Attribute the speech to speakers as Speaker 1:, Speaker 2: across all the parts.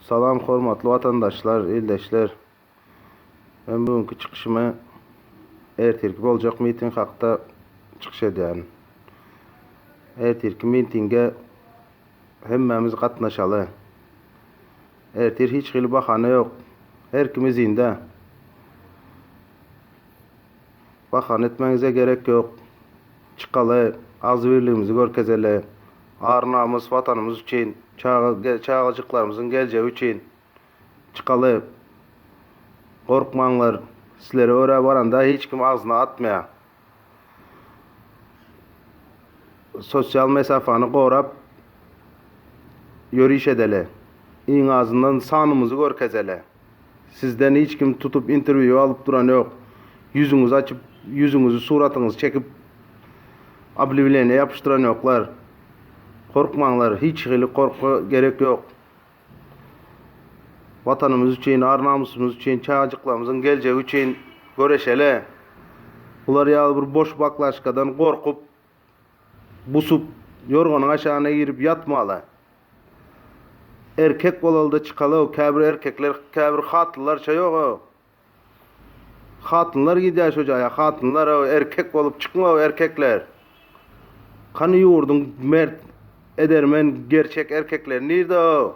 Speaker 1: Salam hormatly watandaşlar, ildeşler. Men bugünki çykyşymy ertirki boljak miting hakda çykyş edýärin. Ertirki mitinge hemmämiz gatnaşaly. Ertir hiç hili bahana ýok. Her kim izinde. Bahana etmäňize gerek ýok. Çykaly, agzybirligimizi görkezeli. Ar-namys Watanymyz üçin, çaga çagajyklarymyzyň geljegi üçin çykaly. Gorkmaňlar, sizlere görä baranda hiç kim agzyna atmaýar. Sosial mesafany gorap ýöriş edeli. Iň azyndan sanymyzy görkezeli. Sizden hiç kim tutup interwýu alyp duran ýok. Ýüzüňizi açyp, ýüzüňizi suratyňyzy çekip obliwleniýe ýapyşdyran ýoklar. Gorkmaňlar, hiç hili gorky gerek ýok. Watanymyz üçin, ar-namysymyz üçin, çagajyklarymyzyň geljegi üçin göreşeli. Bular ýaly bir boş baklaşkadan gorkup, busup, ýorganyň aşagyna girip ýatmaly. Erkek bolalyda çykaly käbir erkekler käbir hatynlarça ýog-ow. Hatynlar gidýär şo jaýa hatynlar ow erkek bolup çykyň-ow erkekler. Hany ýurduň mert edermen gerçek erkekleri nirde-ow.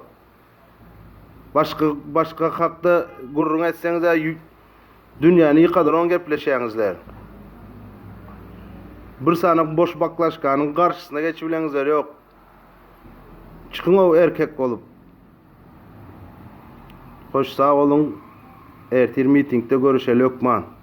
Speaker 1: Başga başga hakda gürrüň etseňiz-ä dünýäni ýykadyron gepleşýäňizler. Bir sany boş baklaşkanyň garşysyna geçibileňizler ýok. Çykyňow erkek bolup. Hoş sag boluň. Ertir mitingde görüşeli hökman.